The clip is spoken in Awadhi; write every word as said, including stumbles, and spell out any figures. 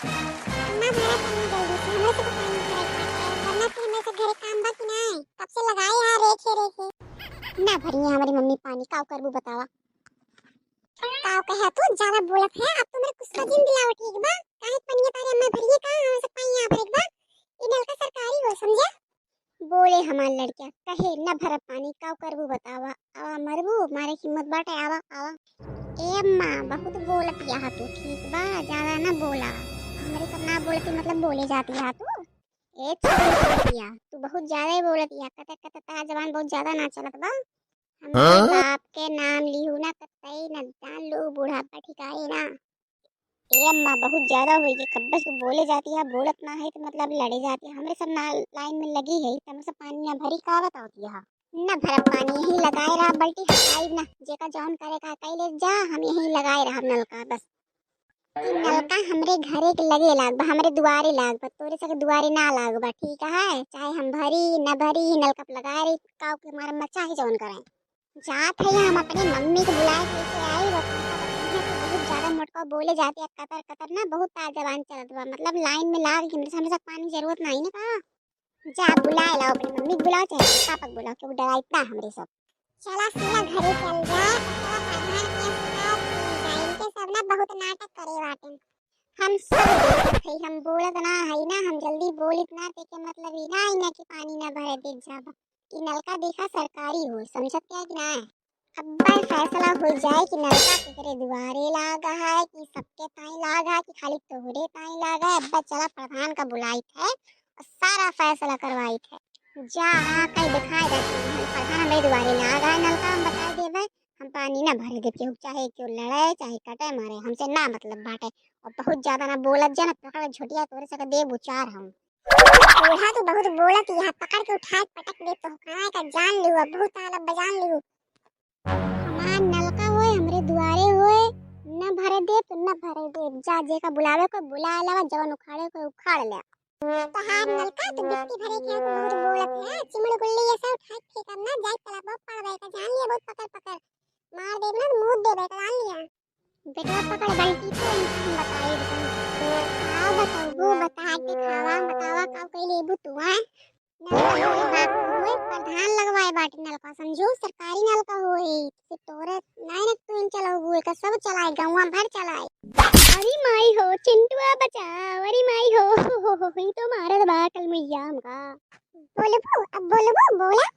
अम्मा, भरा पानी जल्दी से, हमरे से तो पानी भरे के बाटे, वरना फिर हमरे से घरे काम बा कि नाय? कब से लगाए यहाँ रेखे रेखे। ना भरिए हमरी मम्मी पानी, काव करबू बतावा? काव कहे तू, ज्यादा बोलत है, अब तू मेरे गुस्सा जिन दिलावा, ठीक बा? काहे पनिया तारे अम्मा भरिए का, हमरे से पानी यहाँ भरे के बा? ई नलका सरकारी हो, समझे? बोले हमार लड़किया, कहे, "न भरब पानी, काव करबू बतावा? आवा मरबू, मारे हिम्मत बाटे, आवा, आवा।" ए अम्मा, बहुत बोलत यहाँ तू, ठीक बा, ज्यादा न बोला। हमरे सब ना बोलती, मतलब बोले जाती यहाँ तू। ए छोटी लड़किया, तू बहुत ज्यादा ही बोलत यहाँ, कते कते तार जबान बहुत ज्यादा ना चलत बा। हमारे हाँ? बाप के नाम लिहू ना, कतई न जान लू, बूढ़ा बैठी का है ना। ए अम्मा, बहुत ज्यादा होई गई, कब्बे से बोले जाती है, बोलत ना है तो मतलब लड़े जाती है। हमरे सब ना लाइन में लगी है, तब सब पानी ना भरी, का बतावती है? ना भरब पानी, यहीं लगाए रहा, बाल्टी हटाई ना, जेका जौन करे का कई ले जा, हम यहीं लगाए रहा नलका बस। ई नलका हमरे घरे के लगे लाग बा, हमरे दुआरे लाग बा, तोरे सके दुआरे ना लाग बा, ठीक है? चाहे हम भरी ना भरी, ई नलका पे लगाए रही, काव के मारे मचा ही जौन करें। जात है हम अपनी मम्मी के बुलाए के लेके आई, वो पापा बताइए तो बहुत ज्यादा मोटका बोले जाती है, कतर कतर ना बहुत तार जबान चलत बा, मतलब लाइन में लाग के हमरे से पानी जरूरत नहीं ना का। जा बुलाए लाओ अपनी मम्मी के बुलाओ चाहे पापा के बुलाओ, क्यों डराई इतना हमरे सब। चला सीधा घरे चल जा, चला प्रधान के साथ जाइन के सब ना बहुत नाटक करे बाटे। हम सब देखत हई, हम बोलत ना हई ना, हम जल्दी बोलित ना, तेके मतलब ई ना आई ना कि पानी ना भरे देत जाबा। ई नलका देखा सरकारी होई, समझत क्या कि ना? अब्बे फैसला हो जाए कि नलका केकरे दुआरे लागा है, कि सबके ताई लागा है, कि खाली तोहरे ताई लागा है। अब्बे चला प्रधान का बुलाइत है और सारा फैसला करवाइत है। जा, हाँ, कहीं दिखाई देती है, प्रधान हमरे दुआरे लागा है नलका, हम बताई देबे, हम पानी ना भरे देब केहू, चाहे क्यों लड़े, चाहे कटे मारे, हमसे ना मतलब बाटे। और बहुत ज्यादा ना बोलत जा ना, पकड़ झोटिया तोरे सके देब उचार हम। बूढ़ा तू बहुत बोलत, यहाँ पकड़ के उठा के पटक दे तो कहाँ का जान लियो, अब बहुत तालब बजान लियो। हमार नलका होए, हमरे दुआरे होए, न भरे देब तो न भरे देब। जा जेका बुलावे को बुला लावा, जवन उखाड़े को उखाड़ ले। तोहार नलका तो बिस्ती भरे के है, तू बहुत बोलत है, चिमड़ गुल्ली ये सब उठा के फेंकब ना, जाए तालाब में पड़बे का जान लिया, बहुत पकड़ पकड़ मार देब ना, मुँह देबे का जान लिया। बेटवा पकड़ बाल्टी तो इनका हम बताए देबे। का बताबू, बता के खावा, बतावा का कई लेबू तू, हैं? नलका हमरे बाप के होए, प्रधान लगवाए बाटे नलका, समझू, सरकारी नलका होए, से तोरे नाई ना तू इन चलाबू, एका सब चलाए, गौवा भर चलाए। अरे माई हो, चिंटुआ बचाओ, अरे माई हो, हो, हो, हो, ई तो मारत बा कलमैया हमका। बोलबू, अब बोलबू, बोला।